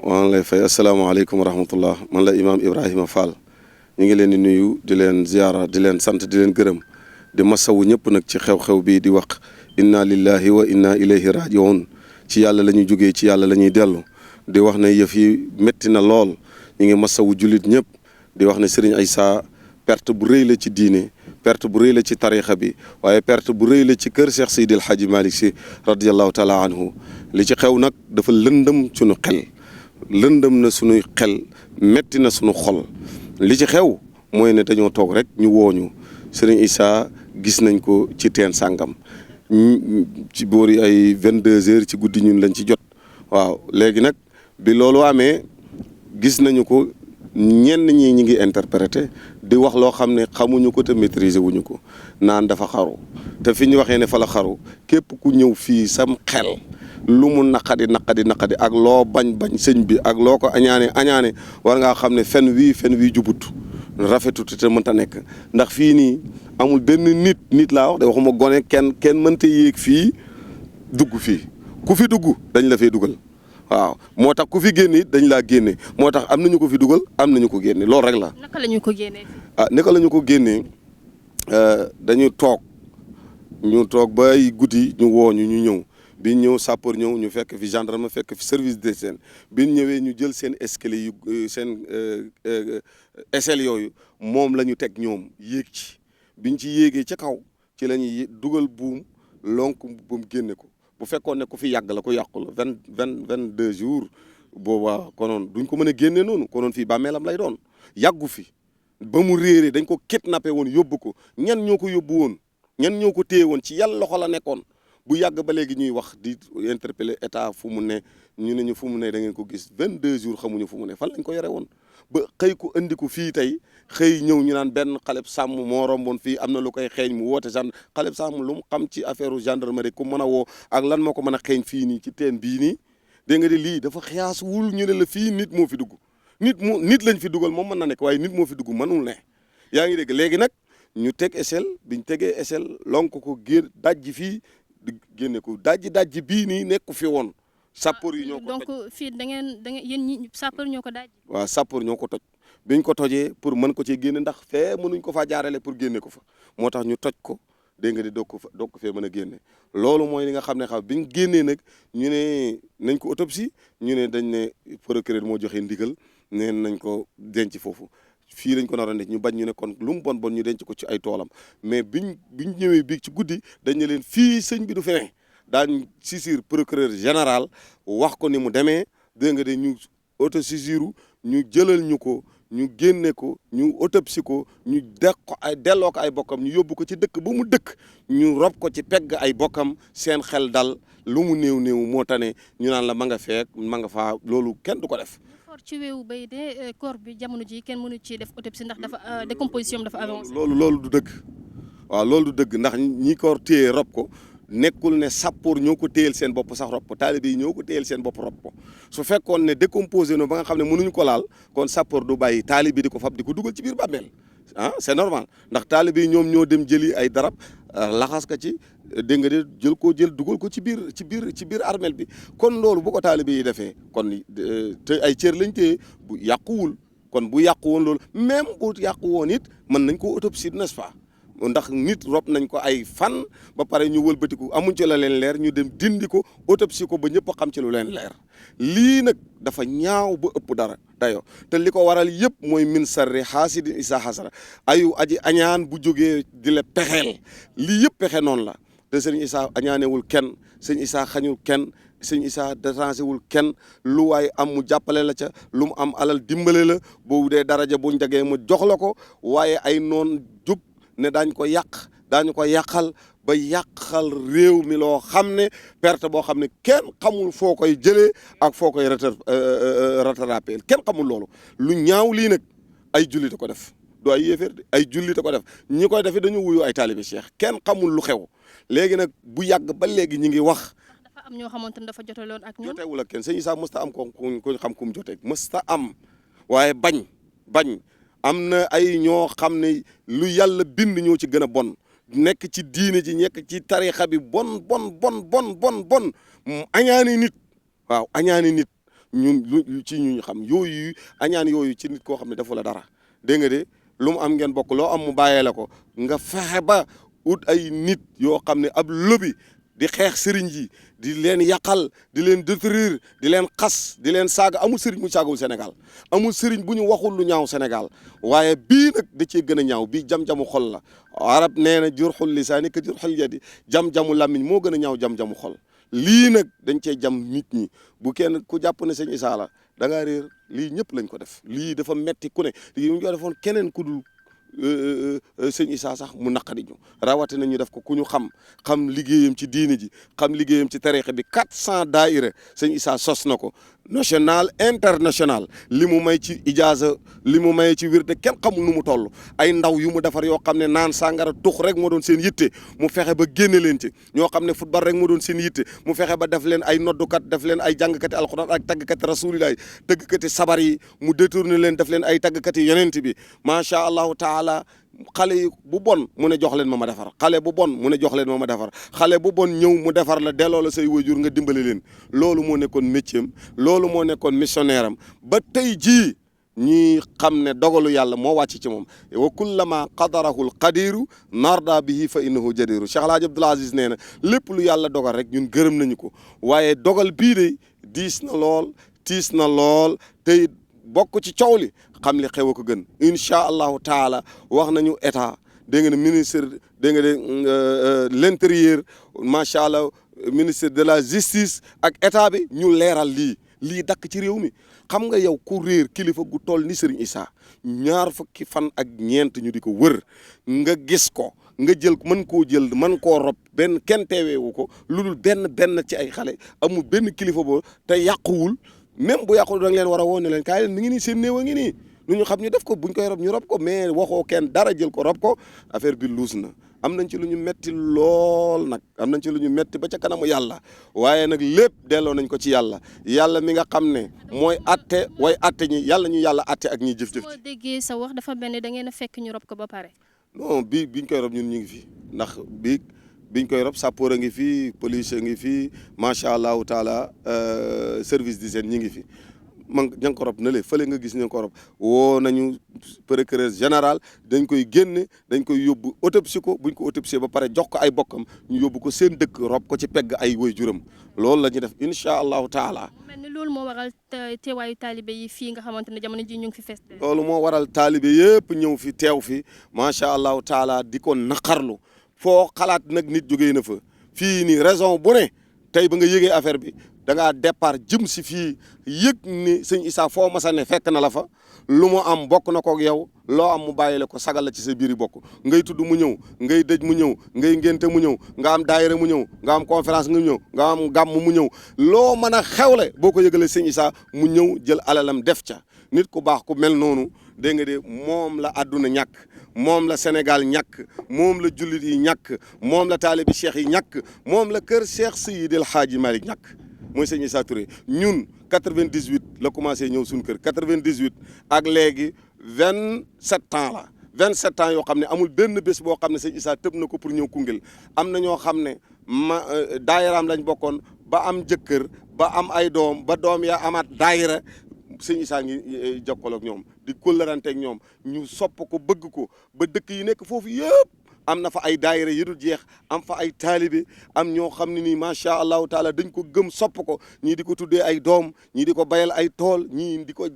waan lay fay asalaamaaleykum wa rahmatullah man la imaam Ibrahima Fall ñu ngi leen di nuyu di leen ziyaara di leen sant di leen gërëm di masawu ñëpp nag ci xew-xew bii di wax inna lillahi wa inna ilayhi rajiun ci yàlla la ñuy jógee ci yàlla la ñuy dellu di wax ne yëf yi métti na lool ñu ngi masawu jullit ñëpp di wax ne Serigne Aïssa perte bu rëy la ci diine perte bu rëy la ci tarixa bi waaye perte bu rëy la ci kër Cheikh Seydil Hadji Malick Sy radiallahu taala anhu li ci xew nag dafa lëndëm suñu xel lëndëm na suñuy xel metti na suñu xol li ci xew mooy ne dañoo toog rek ñu wooñu Serigne Aïssa gis nañ ko ci teen sàngam ci boori ay 22h ci guddi ñun lañ ci jot waaw léegi nag bi loolu amee gis nañu ko ñenn ñi ñi ngi interprété di wax loo xam ne xamuñu ko te maîtriser wuñu ko naan dafa xaru te fi ñu waxee ne fa la xaru képp ku ñëw fii sam xel lu mu naqadi ak loo bañ sëñ bi ak loo ko añaane war ngaa xam ne fen wii jubut rafetut te mënta nekk ndax fii nii amul benn nit laa wax de waxuma gone kenn mënta yéeg fii dugg fii ku fi dugg dañ la fay dugal waaw moo tax ku fi génne it dañ laa génne moo tax am nañu ko fi dugal am nañu ko génne loolu rek la. naka la ñu ko génnee. naka la ñu ko génnee dañu toog ba ay guddi ñu woo ñu ñëw bi ñëw sapeur ñëw ñu fekk fi gendarme fekk fi service d'hygiène bi ñëwee ñu jël seen escalier yu seen échelle yooyu moom la ñu teg ñoom yéeg ci biñ ci yéegee ca kaw ci la ñuy dugal buum lonk buum génne ko. bu fekkoon ne ku fi yàgg la ku yàqu la 22 jours boobaa konoon duñ ko mën a génne noonu konoon fii bàmmeelam lay doon yàggu fi ba mu réeree dañ ko kidnappé woon yóbbu ko ñan ñoo ko yóbbu woon ñan ñoo ko téye woon ci yàlla loxo la nekkoon bu yàgg ba léegi ñuy wax di interpeller état fu mu ne ñu ne ñu fu mu ne da ngeen ko gis 22 jours xamuñu fu mu ne fan lañ ko yore woon ba xëy ko andi ko fii tey xëy ñëw ñu naan benn xaleb sàmm moo romboon fii am na lu koy xeeñ mu woote xaleb sàmm lu mu xam ci affaire gendarmerie ku mën a woo ak lan moo ko mën a xeeñ fii nii ci teen bii nii dégg nga di lii dafa xiyaas wul ñu ne la fii nit moo fi dugg nit lañ fi dugal moom mën na nekk waaye nit moo fi dugg mënul ne yaa ngi dégg léegi nag ñu teg échelle biñ tegee échelle lonk ko dajji fii génne ko dajji bii nii nekku fi woon sapeur yi ñoo ko toj donc fii da ngeen yéen ñi sapeur ñoo ko daaj. waaw sapeur ñoo ko toj biñ ko tojee pour mën ko ci génne ndax fee mënuñ ko faa jaarale pour génne ko fa moo tax ñu toj ko dégg nga di doog ko fee mën a génne loolu mooy li nga xam ne biñ génnee nag ñu ne nañ ko autopsie ñu ne dañ ne procureur moo joxe ndigal neen nañ ko denc foofu fii lañ ko naroon def ñu bañ ñu ne kon lu mu bon ñu denc ko ci ay toolam mais biñ ñëwee bii ci guddi dañ ne leen fii sëñ bi du fi ne daañ saisir procureur général wax ko ni mu demee dégg nga de ñu autosaisiru ñu jëlal ñu ko ñu génne ko ñu autopsie ko ñu delloo ko ay bokkam ñu yóbbu ko ci dëkk ba mu dëkk ñu rob ko ci pegg ay bokkam seen xel dal lu mu néew moo tane ñu naan la ma nga feek ma nga faa loolu kenn du ko def. ci weewu bay de corps bi jamono ji kenn mënu ci def autopsie ndax dafa décomposition dafa avancé. loolu du dëgg waaw loolu du dëgg ndax ñi ko téye rob ko nekkul ne sappoor ñoo ko téyel seen bopp sax rob ko taalibe yi ñoo ko téyel seen bopp rob ko su fekkoon ne décomposé no ba nga xam ne mënuñu ko laal kon sappoor du bàyyi taalibe di ko fab di ko dugal ci biir bàmmeel c'est normal ndax taalibe yi ñoom ñoo dem jëli ay darab laxas ka ci dégg nga de jël dugal ko ci biir armeel bi kon loolu bu ko taalibe yi defee kon te ay cër lañ téye bu yàquwul kon bu yàqu woon loolu même bu yàqu woon it mën nañ ko autopsie n'est-ce pas ndax nit rob nañ ko ay fan ba pare ñu wëlbatiku amuñ ci la leen leer ñu dem dindi ko autopsie ko ba ñëpp xam ci lu leen leer lii nag dafa ñaaw ba ëpp dayo te li ko waral yëpp mooy min sarri xaasidin isa xasara ayu aji añaan bu jógee di la pexeel lii yëpp pexe noonu la te sëñ Issa añaanewul kenn sëñ Issa xañul kenn sëñ Issa dérangé wul kenn lu waay am mu jàppale la ca lu mu am alal dimbale la boobu dee daraja buñ jagee mu jox la ko waaye ay noon jub ne daañ ko yàqal ba yàqal réew mi loo xam ne perte boo xam ne kenn xamul foo koy jëlee ak foo koy rattrapé kenn xamul loolu lu ñaaw lii nag ay jullit ko def du ay yéeféer de ay jullit ko def ñi koy def dañu wuyu ay taalibe Cheikh kenn xamul lu xew léegi nag bu yàgg ba léegi ñi ngi wax. dafa am ñoo xamante ne dafa joteloon ak ñoom. jotewul ak kenn sëñ Issa mësta am ko xam kum joteeg mësta am waaye bañ am na ay ñoo xam ne lu yàlla bind ñoo ci gën a bon nekk ci diine ji nekk ci tarixa bi bon añaani nit waaw añaani nit ñun lu ci ñu xam yooyu añaan yooyu ci nit koo xam ne dafa la dara dégg nga de lu mu am ngeen bokk loo am mu bàyyee la ko nga fexe ba ut ay nit yoo xam ne ab lobby di xeex sëriñ ji di leen yàqal di leen détruire di leen xas di leen saaga amul sëriñ bu ñu saagawul Sénégal amul sëriñ bu ñu waxul lu ñaaw Sénégal waaye bii nag da cee gën a ñaaw bii jam-jamu xol la arab nee na jurxul lisaani ka jurxul yadi jam-jamu làmmiñ moo gën a ñaaw jam-jamu xol lii nag dañ cee jam nit ñi bu kenn ku jàpp ne sëñ Issa la da ngaa réer lii ñëpp lañ ko def lii dafa metti ku ne lii ñu ko defoon keneen ku dul sëñ Issa sax mu naqadi ñu rawatina ñu def ko ku ñu xam liggéeyam ci diini ji xam liggéeyam ci tariixa bi 400 daayira sëñ Issa sos na ko national international li mu may ci ijaaza li mu may ci wirde kenn xamul nu mu toll ay ndaw yu mu defar yoo xam ne naan sàngara tux rek moo doon seen yitte mu fexe ba génne leen ci ñoo xam ne football rek moo doon seen yitte mu fexe ba def leen ay noddukat def leen ay jàngkati alxuraan ak taggkati rasulillahi tëggkati sabar yi mu détourné leen def leen ay taggkati yonent bi macha allahu taala xale yi bu bon mu ne jox leen ma defar xale bu bon mu ne jox leen ma defar xale bu bon ñëw mu defar la delloo la say waajur nga dimbale leen loolu moo nekkoon métier am loolu moo nekkoon missionnaire am ba tey jii ñi xam ne dogalu yàlla moo wàcc ci moom wa kullama qadarahul qadiru narda bihi fa innahu jadiru Cheikh Alhaji Abdoul Aziz nee na lépp lu yàlla dogal rek ñun gërëm nañu ko waaye dogal bii de diis na lool tiis na lool tey bokk ci coow li xam li xew a ko gën incha allahu taala wax nañu état dégg nga ne ministre dégg nga de l'intérieur macha allah ministre de la justice ak état bi ñu leeral lii dakk ci réew mi xam nga yow ku réer kilifa gu toll ni Serigne Issa ñaar fukki fan ak ñeent ñu di ko wër nga gis ko nga jël mën koo rob benn kenn teeweewu ko lu dul benn ci ay xale amul benn kilifa boo te yàquwul même bu yàqul da nga leen war a woo ne leen kaay leen mi ngi nii seen néew a ngi nii nu ñu xam ñu def ko buñ koy rob ñu rob ko mais waxoo kenn dara jël ko rob ko affaire bi luus na am nañ ci lu ñu metti lool nag am nañ ci lu ñu metti ba ca kanamu yàlla waaye nag lépp delloo nañ ko ci yàlla mi nga xam ne mooy atte way atte ñi yàlla ñu yàlla atte ak ñiy jëf-jëf moo déggee sa wax dafa mel ni da ngeen a fekk ñu rob ko ba pare non biñ koy rob ñun ñu ngi fi ndax biñ koy rob sapeur a ngi fi police a ngi fi macha allahu taala service d'hygiène ñi ngi fi man ña nga ko rob na le fële nga gis ña nga ko rob woo nañu procureur général dañ koy génne dañ koy yóbbu autopsie ko buñ ko autopsie ba pare jox ko ay bokkam ñu yóbbu ko seen dëkk rob ko ci pegg ay waajuram loolu la ñuy def incha allahu taala. mel ni loolu moo waral teewaayu taalibe yi fii nga xamante ne jamono ji ñu ngi fi fes. loolu moo waral taalibe yëpp ñëw fi teew fi macha allahu taala di ko naqarlu foo xalaat nag nit jógee na fa fii nii raison bu ne tey ba nga yëgee affaire bi da ngaa départ jëm si fii yëg ni sëñ Issa foo masa ne fekk na la fa lu mu am bokk na koog yow loo am mu bàyyi la ko sagal la ci sa biiri bokk ngay tudd mu ñëw ngay dëj mu ñëw ngay ngénte mu ñëw nga am daayira mu ñëw nga am conférence nga ñëw nga am gàmm mu ñëw loo mën a xewle boo ko yëgalee sëñ Issa mu ñëw jël alalam def ca nit ku baax ku mel noonu dégg nga de moom la àdduna ñàkk moom la Sénégal ñàkk moom la jullit yi ñàkk moom la taalibi cheikh yi ñàkk moom la kër Cheikh Seydil Hadji Malick ñàkk mooy sëñ Issa Touré ñun 98 la commencé ñëw suñu kër 98 ak léegi 27 ans la 27 ans yoo xam ne amul benn bés boo xam ne sëñ Issa tëb na ko pour ñëw Koungheul am na ñoo xam ne daayiraam lañ bokkoon ba am jëkkër ba am ay doom ba doom ya amaat daayira sëñ Issa ngi jokkoo ak ñoom di kóllërante ak ñoom ñu sopp ko bëgg ko ba dëkk yi nekk foofu yëpp am na fa ay daayira yu dul jeex am fa ay taalibe am ñoo xam ne nii macha allahu taala dañ ko gëm sopp ko ñii di ko tuddee ay doom ñii di ko bayal ay tool ñii di ko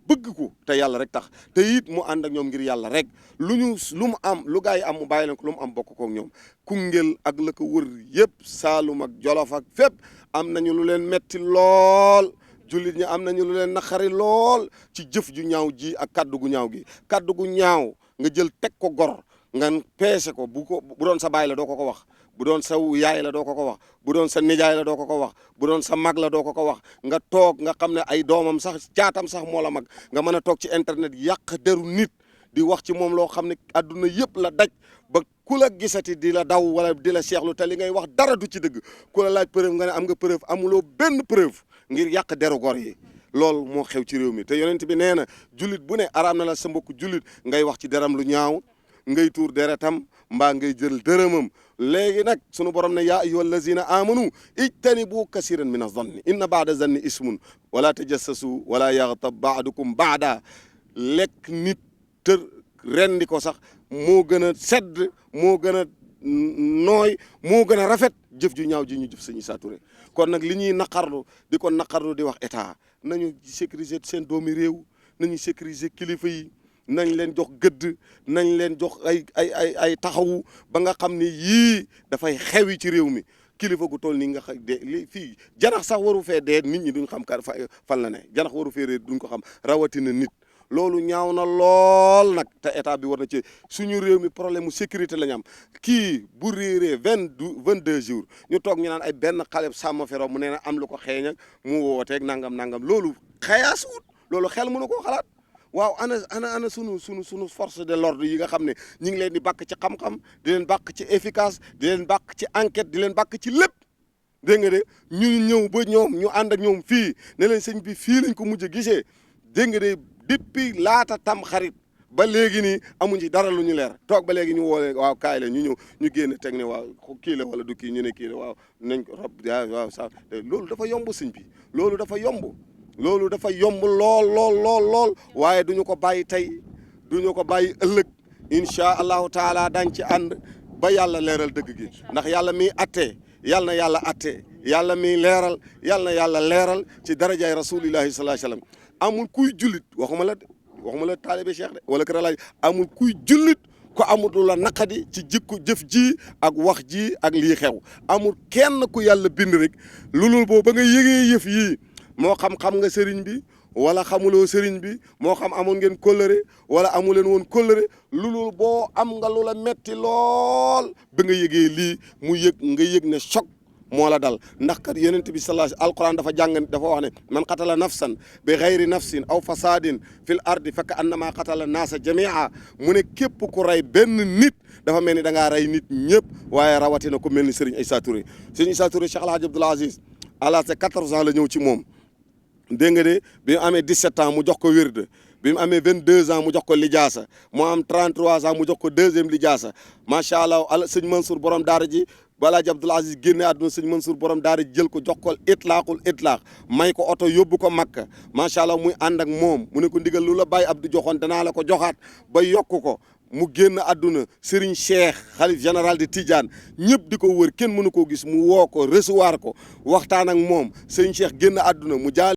bëgg ko te yàlla rek tax te it mu ànd ak ñoom ngir yàlla rek lu mu am lu gaa yi am mu bàyyi leen ko lu mu am bokk kook ñoom Koungheul ak la ko wër yëpp Saalum ak Jolof ak fépp am nañu lu leen metti lool jullit ñi am nañu lu leen naqari lool ci jëf ju ñaaw ji ak kaddu gu ñaaw gi kaddu gu ñaaw nga jël teg ko gor nga peese ko bu doon sa baay la doo ko wax bu doon sa yaay la doo ko wax bu doon sa nijaay la doo ko wax bu doon sa mag la doo ko wax nga toog nga xam ne ay doomam sax caatam sax moo la mag nga mën a toog ci internet yàq deru nit di wax ci moom loo xam ne adduna yëpp la daj ba ku la gisati di la daw wala di la seexlu te li ngay wax dara du ci dëgg ku la laaj preuve nga ne am nga preuve amuloo benn preuve ngir yàq deru gor yi loolu moo xew ci réew mi te yonent bi nee na jullit bu ne araam na la sa mbokk jullit ngay wax ci deram lu ñaaw ngay tuur deretam mbaa ngay jël dërëmam léegi nag sunu borom ne yaa ayyuha allazina amanu ijtanibu kasiran min azanni inna baada zanni ismun wala tajassasu wala yaghtab baadukum baada lekk nit tër rendi ko sax moo gën a sedd moo gën a nooy moo gën a rafet jëf ju ñaaw ji ñu jëf sëñ Issa Touré kon nag li ñuy naqarlu di ko naqarlu di wax état nañu sécuriser seen doomi réew nañu sécuriser kilifa yi nañ leen jox gëdd nañ leen jox ay taxawu ba nga xam ne yii dafay xewi ci réew mi kilifa gu toll nii nga xam de li fii janax sax waru fee dee nit ñi duñ xam ka fan la ne janax waru fee réer duñ ko xam rawatina nit loolu ñaaw na lool nag te état bi war na ci suñu réew mi problème mu sécurité la ñu am kii bu réeree 22 jours ñu toog ñu naan ay benn xale sàmm fero mu nee na am lu ko xeeñ ak mu wooteeg nangam loolu xayaasuut loolu xel mënu koo xalaat waaw ana sunu force de l'ordre yi nga xam ne ñu ngi leen di bàkk ci xam-xam di leen bàkk ci efficace di leen bàkk ci enquête di leen bàkk ci lépp dégg nga de ñu ñëw ba ñoom ñu ànd ak ñoom fii ne leen sëñ bi fii lañ ko mujj a gisee dégg nga de depuis laata tam xarit ba léegi nii amuñ ci dara lu ñu leer toog ba léegi ñu woolee waaw kaay la ñu ñëw ñu génn teg ne waaw kii la wala du kii ñu ne kii la waaw nañ ko rob waaw sax loolu dafa yomb sëñ bi loolu dafa yomb lool waaye duñu ko bàyyi tey duñu ko bàyyi ëllëg incha allahu taala dañ ci ànd ba yàlla leeral dëgg gi ndax yàlla miy attee yàlla na yàlla attee yàlla miy leeral yàlla na yàlla leeral ci darajaay rasulillahi sallallahu alayhi wasallam amul kuy jullit waxuma la taalibe cheikh de wala kër alaaj amul kuy jullit ko amul lu la naqadi ci jikko jëf ji ak wax ji ak lii xew amul kenn ku yàlla bind rek lulul boobu ba nga yëgee yëf yii moo xam nga sëriñ bi wala xamuloo sëriñ bi moo xam amoon ngeen kóllëre wala amu leen woon kóllëre lulul boo am nga lu la metti lool ba nga yëgee lii nga yëg ne choc moo la dal ndax kat yonent bi sallallahu alayhi alquran dafa wax ne man qatala nafsan bi ghayri nafsin aw fasadin fil ardi fa ka annama qatala naasa jamia mu ne képp ku rey benn nit dafa mel ni da ngaa rey nit ñëpp waaye rawatina ku mel ni Serigne Issa Touré Serigne Issa Touré Cheikh El Hadj Abdoul Aziz à l'âge de 14 ans la ñëw ci moom dégg nga de bi mu amee 17 ans mu jox ko wird bi mu amee 22 ans mu jox ko lijaasa mu am 33 ans mu jox ko deuxième lijaasa macha allah sëñ Mansour borom daara ji balaa Abdoul Aziz génne àdduna sëñ Mansour borom daara jël ko jox ko itlaax may ko oto yóbbu ko Makka macha allah muy ànd ak moom mu ne ko ndigal lu la Baye Abdou joxoon danaa la ko joxaat ba yokk ko mu génn àdduna Serigne Cheikh xalif général de Tidiane ñëpp di ko wër kenn mënu koo gis mu woo ko recevoir ko waxtaan ak moom Serigne Cheikh génn àdduna mu jaal